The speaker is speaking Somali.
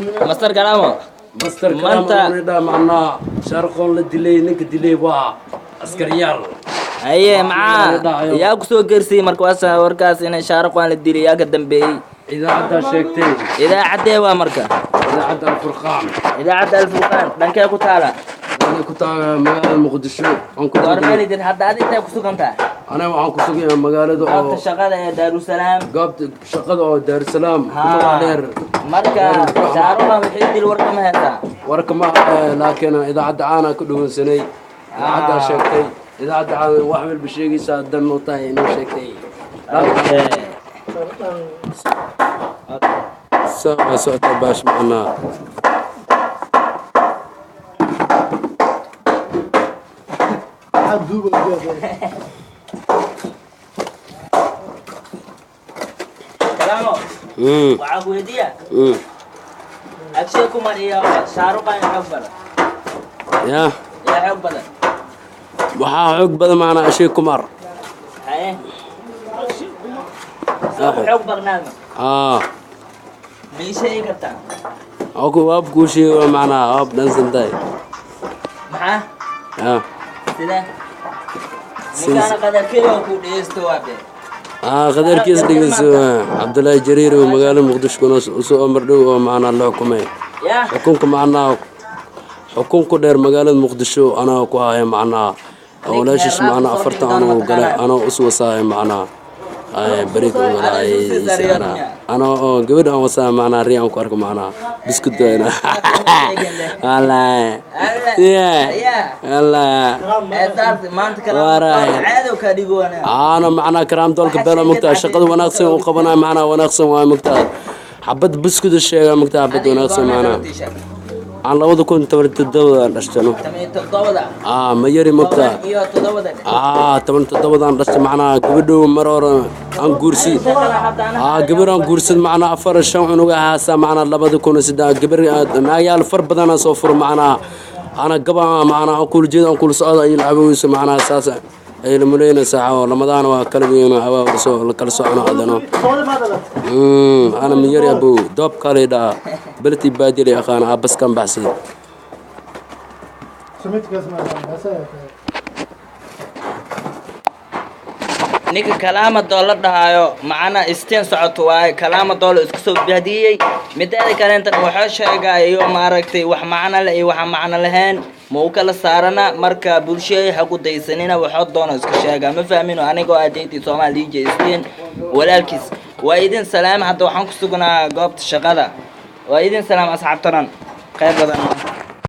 Master Kalaamo. Master. Maanta- Kalaamo macnaa Shaarqoon la dilay, ninka dilay waa askariyaal. Haye, maxaa yaa ku soo gersiyey marka waasa warkaas inay Shaariqaan la dilay? Yaa ka dambeeyey? Idaacaddaa sheegtay. Idaacaddee waa marka? Idaacadda Alfurqaan. Idaacadda Alfurqaan dhankee ku taala? Waxay ku tagaa magaalada Muqdisho aan ku Goormeelidid hadda adi intay ku sugantaa? Aniga waxaan ku suganyahay magaalada goobta oo shaqada ee Daarusalaam. Goobta shaqada oo Daarusalaam ku magac dheer. Marka Shaaruqan wixii dil warka ma heesaa? Warka ma aha, laakiin idaacadda caana ku dhawansanay, idaacaddaa sheegtay. Idaacadda caana wax walba sheegaysaa, dan u tahay inoo sheegtay. Okay. Saa waa socota baash macnaa. Kalaamo, waxaa ku weydiiya, Akshay Kumar iyo Shaaruqan xoog badan? Ya. Yaa xoog badan? Waxaa xoog badan macnaa Ashay Kumar. Haye, soo ku xoog badnaadma? Aa. Ma ii sheegi kartaa? Aku waab kuu sheego macnaa, waab dhansan tahay. Maxaa? Ya. Sidee ninkaana qadarkeeda ku dhegeysto waa be? Aa, qadarkiis dhegeyso. Cabdullaahi Jariir oo magaalada Muqdisho kuna usoo amar dhow oo macnaa la xukumay. Ya. Xukunka macnaa, xukun ku dheer magaalada Muqdisho anaa ku haya macnaa, walaashiis macnaa afartan anuu galay, anoo us wasaaya macnaa, ay bariga ugalay anoo oo gabadh aan wasaaya macnaa, riya aan ku arko macnaa, biskud wayna wallahi. Ya. Wallahi. Saas maanta kala Waray. Caado ka dhigoona. Aana macnaa karaam doolka beela mugtaa, shaqada wanaagsan u qabanaya macnaa, wanaagsan waa mugtaa, xabad buskud sheega mugtaa, xabad wanaagsan macnaa. Aan 2017-daan dhashtano. 17-da? Aa, ma yari mugtaa. 17-da. Aa, 17-daan dhashtay macnaa. Gabadhow mar hore aan guursi, aa, gabar aan guursan macnaa, afar shan cunug ahaasaa macnaa. 2003 gabar naagayaal far badanaa soo furo macnaa. Ana gaba macnaa aan kula jeedo, aan kula socdo ay lacaboweyso macnaa, saas ay la muleynaysaa oo lamadaana waa kala weyn hawaa soo la kala socono adano. Ana miyari abow doob kale dhaa belti baadili aqaan aabaskan baxsay. Ninka Kalaama Doolo dhahaayo macana isteen socoto waaye. Kalaama Doolo isku soo bahdiyey. Mideeda kaleentan waxaa sheegaa iyo maaragtay wax macno leh iyo waxa macno lahayn ma u kala saarana. Marka bulshada ha ku daysanina, waxoo doono iska sheegaa ma fahmino. Anigoo adeyti Soomaali DJ Isteen walaalkiis waa idin salaam. Hadda waxaan ku sugnaa goobta shaqada. Waa idin salaam asxaabtanan, khayr badan.